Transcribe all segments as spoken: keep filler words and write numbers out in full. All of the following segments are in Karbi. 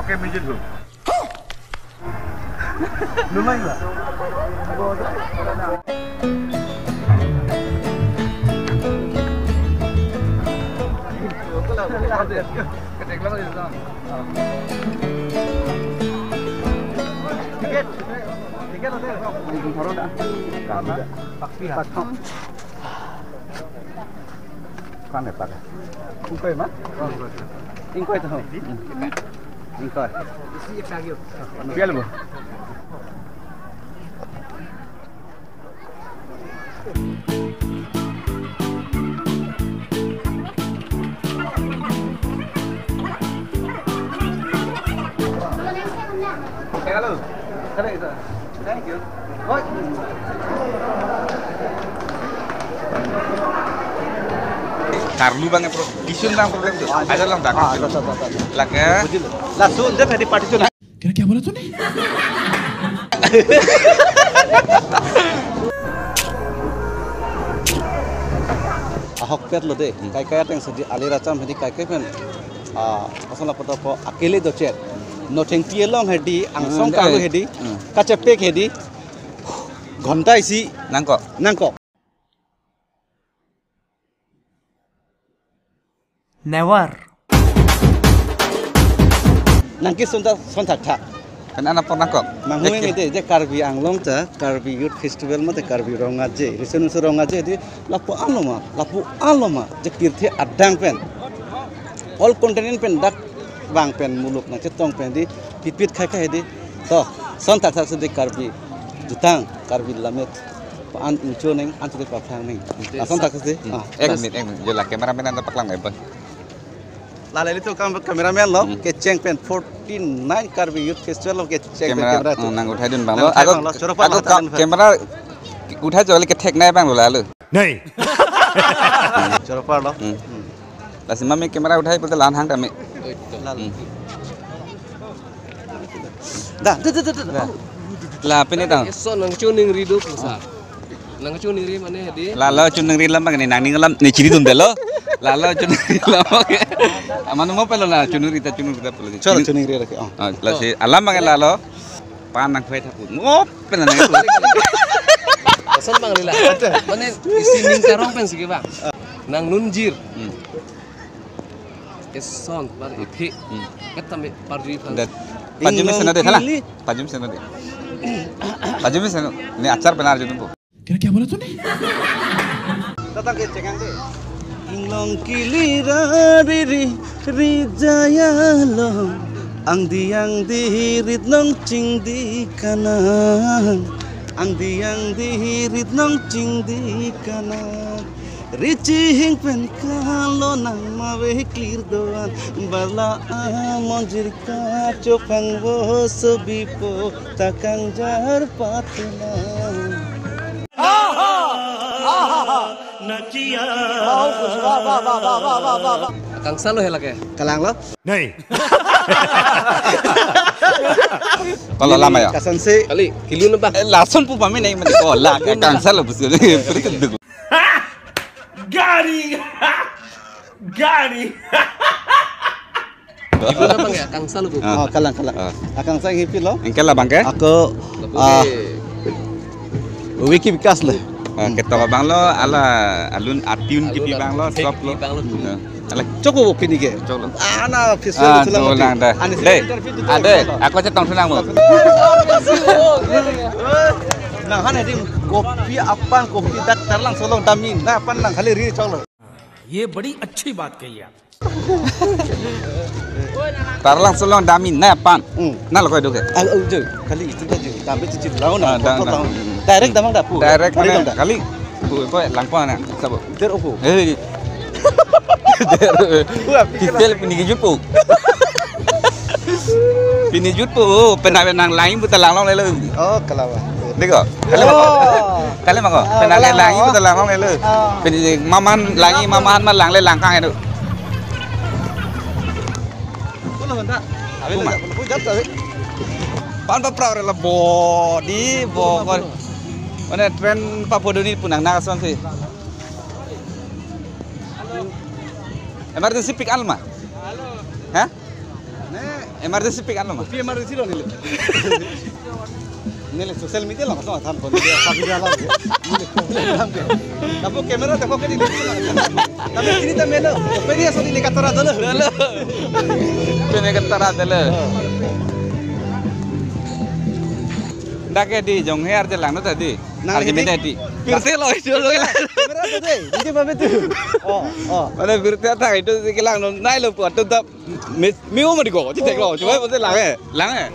Ke mijit lo. Lumai ba? Tiket. Tiket ada. Paksi ya? Kan ya, Pak? Ingkoi ma? Ingkoi tahu. Ingkoi. Pial mo. Hello. Thank you. Karlu bang pro, isun bang problem tu. Ajar lang tak. Ah, ada, ada, ada. Lake. Langsung dia tadi party tu. Kira kya bola tune? Ahokpet lo de. Kaikai ateng sedi alir acham hedi kaikai pen. Ah, asal apa tu akele dochet. No thengpi along hedi, angsong Hmm, karlu eh. hedi, Hmm. kachepek hedi, ghonta isi Nangkok. nangkok. Never. Nangkesun ta son thakthak. Kan anak pernah kok. Manghui Dek- mete je Karbi Anglong ta, Karbi Youth Festival mate Karbi Rong Aje. Risen unsur Rong Aje di lapu aloma, lapu aloma je pirthe adang pen. All continent pen dak bang pen muluk nangchetong pen di pipit khai khai di. To, son thakthak sedi Karbi jutang, Karbi lammet. Pa-an incho neng, an sedi paphang neng. Oke, Ah, son sa- thakthak sedi. Hmm. Ah, Ek minit, ek minit. Jola, cameraman anta paklang eh, bang. Lale litu kam cameraman lo, Hmm. kecheng pen forty nine Karbi Youth Festival lo kecheng pen Camera, camera tu. hmm, nang uthai dun bang Nang lo. uthai Ako, bang lo, choro pa ako mata ka-, kan, camera uthai chole kethek nai bang lo lalu. Nai. Choro pa lo. Hmm. Hmm. Lasi mami camera uthai pulote lan hang tame. Lalo. Hmm. Da, da, da, da, da. Da. La, pini tang. Eso nang chuning ri do pusa. Nang chuning ri mane di. Lalo chuning ri lam bang ni nangning lam ni chiri dun delo. Lalo chuning ri lam bang. Amanu mo pelo la chuning ri ta chuning ri ta pelo. Cholo chuning ri rakhe. Oh. Ah, lasi alam bang lalo. Pan nang khwai thapu. Ngop pen nang. Koson bang lila. Mane isi ning karong pen sigi bang. Nang nunjir. Hmm. Keson, bar iphi. Hmm. Ket tame parjui phan. Dat. Pajum Inglong sena de thala. Kili. Pajum sena de. Pajum sena. Ni achar benar judum po. Kira kya bola tune? Tatang ke chengang de. Inglong kili ra ri ri ri jaya lo. Angdi angdi rit nong chingdi kanang. Angdi angdi rit nong chingdi kanang. Richihing pen kalo nang mave clear doan bala amon jirka chopang bo sobipo takang jar patunan. Kangsa lo hela ke? Kalang lo? Nai. Kalau lama ya? Kasan se. Kali, kilu nembak. Eh, lason pu pami nai mati. Oh, la, kangsa lo besul. Gari. Gari. Ibu na bang ya, kangsa lo bu. Ah. Oh, kalang, kalang. Ah. Akangsa ngipi lo? Engkel la bang ke? Ako, Lapu ah, ke. Wiki Vikas le. Ah, ketok abang lo, ala alun atun Alun kipi at-, bang lo, sop lo. Kipi bang lo. Hmm. Ala choko pini ke. Cholo. Ana office Ah, lo selam dolang mati. Dah. Ani Deh, interview tu ade, cholo. Aku aja tong senang mo. Nang han edi kopi aphan kopi dak Tarlang Solong Damin. Nah, aphan nang khali ri cholo. ये बड़ी अच्छी बात कही आप। Tarlang Solong Damin, nah aphan. Hmm. Nah lo koi do ke. Ah, oh, jo. Khali itu dah jo. Tambe cuci lawan Ah, nah, dah, kotor dah. Lawan. Hmm. Direct damang dapu. Direct Khali mana? Dong dah. Khali. Ko, ko langpon na. Sabo. Der opo. Eh. Wah, pikir Kisel pini kejut po. Pini jut po, pena nang langi puta langlong lelo. Oh, kalawa. Deko. Kali mako. Oh. Kali mako. Ah, pena kalawa. Langi puta langlong lelo. Ah. Pini maman langi maman ma langle langkang itu. Pulo honda. Aku mah. Pulo jat tadi. Pan pa pra re la bo di bo ko. Mana train pa podoni punang na son si. Emergency pick alma. Hah? Ne. Emergency pik anlo ma? Pi emergency lo neli. Neli social media lo, so than pon dia, sabi dia lo. Neli problem lam ke. Kapu camera ta kok ke di. Tapi sini ta melo. Pini asal ini kata rata lo. Lo. Pini kata rata lo. Dak ke di Jonghe arje langno tadi. Nang arje ini beda di. Pirthe lo itu lo. Camera tu deh. Ini apa tu? Oh, oh. Mana pirthe ta itu si kelang no nai lo puat tu tap. Mi, mi o mati ko, cek lo, cuma pasti lang eh, lang eh.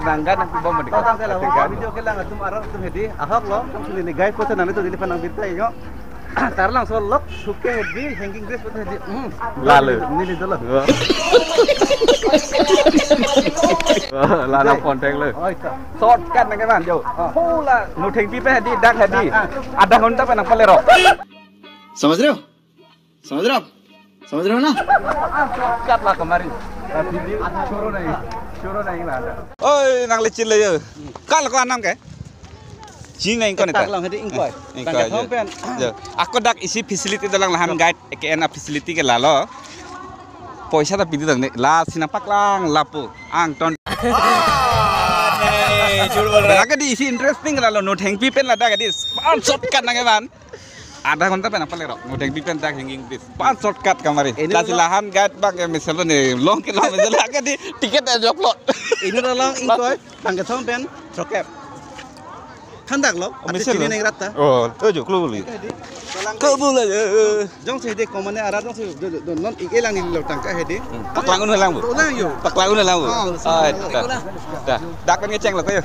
Nanggan nang bom mati ko. Tang tela video kelang atum arat atum hedi, ahok lo, atum sini guys, kota nang itu di depan nang birta yo. Tar lang so lok, suke hedi, hanging bridge kota hedi. Hmm. Lalu. Ini di dulu. Wah. Wah, lana Jai. Kontak lo. Oh, itu. Shortcut nang ke man, jo. Oh. Hula, Nothengpi pen hedi, dak hedi. Ah, ah. Adha ghonta pen nang palero. समझ रहे हो? समझ रहे हो आप? समझ रहे हो ना? Shortcut lah kemarin. Tapi dia suruh naik, suruh naik lah ada. Oi, nang lechin le yo. Kal ko anam ke? Chinine ingkoi ta. Tang lang hedi ingkoi. Ingkoi. Tang ke aja. Thom pen. Jo. Ako dak isi facility dolang lahan guide ke ena facility ke lalo. Poisa ta pidi dong ne. La sina paklang lapu. Angton. Ane, jur bol raha. Lake di isi interesting lalo Nothengpi pen ladak di. Pan shortcut nang eman. Adha ghonta pen apal rok. Nothengpi pen dak hanging bridge. Pan shortcut kamari. Ini lasi lo. Lahan guide bang ke misal lo ni long ke long misal lake di ticket aja upload. Ini lo lang ingkoi, tang ke thom pen, Throkep. Thandak lo, oh, ate misal chini lo. Neng rata. Oh, oh, jo, klo boli. Klo boli. Jongsi hedi komane arat jongsi do, do, do, non ik elang ni lo tangka hedi. Hmm. Paklang un lang bu. Paklang yo. Paklang un lang bu. Oh, ah, dah. Dah. Dak pen ngecheng lo ko yo.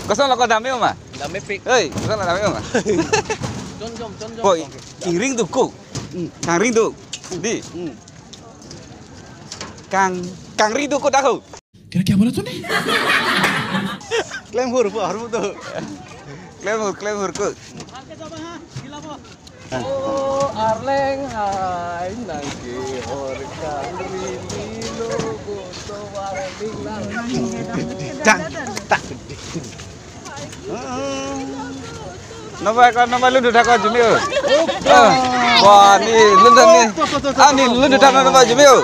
Koson lo ko dam-e ma? Dam-e pik. Hei, koson lo dam-e ma? Chonjom, chonjom. Boy, kangring do ko. Hmm. Kangring do. Di. Hmm. Kang, kangring do ko dak ho. Kira kya bola tune? Klem hur, hur tu. Klem hur, klem hur ko. O Arleng hai nang kehor kangring lo ko to warning lang. Dang, tak. Napa ko napa lun duda ko jumi o. Ah, wah, ni lun duda ni. Ah, ni lun duda napa jumi o.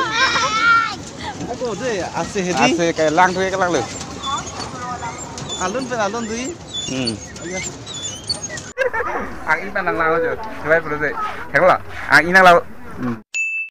Ako de ase hedi. Ase ke lang thu ke lang lo. Alun pen alun dui. Hmm. Ang in pen nang lang jo. Sebai pro se. Hengla. Ang in nang lang. Hmm.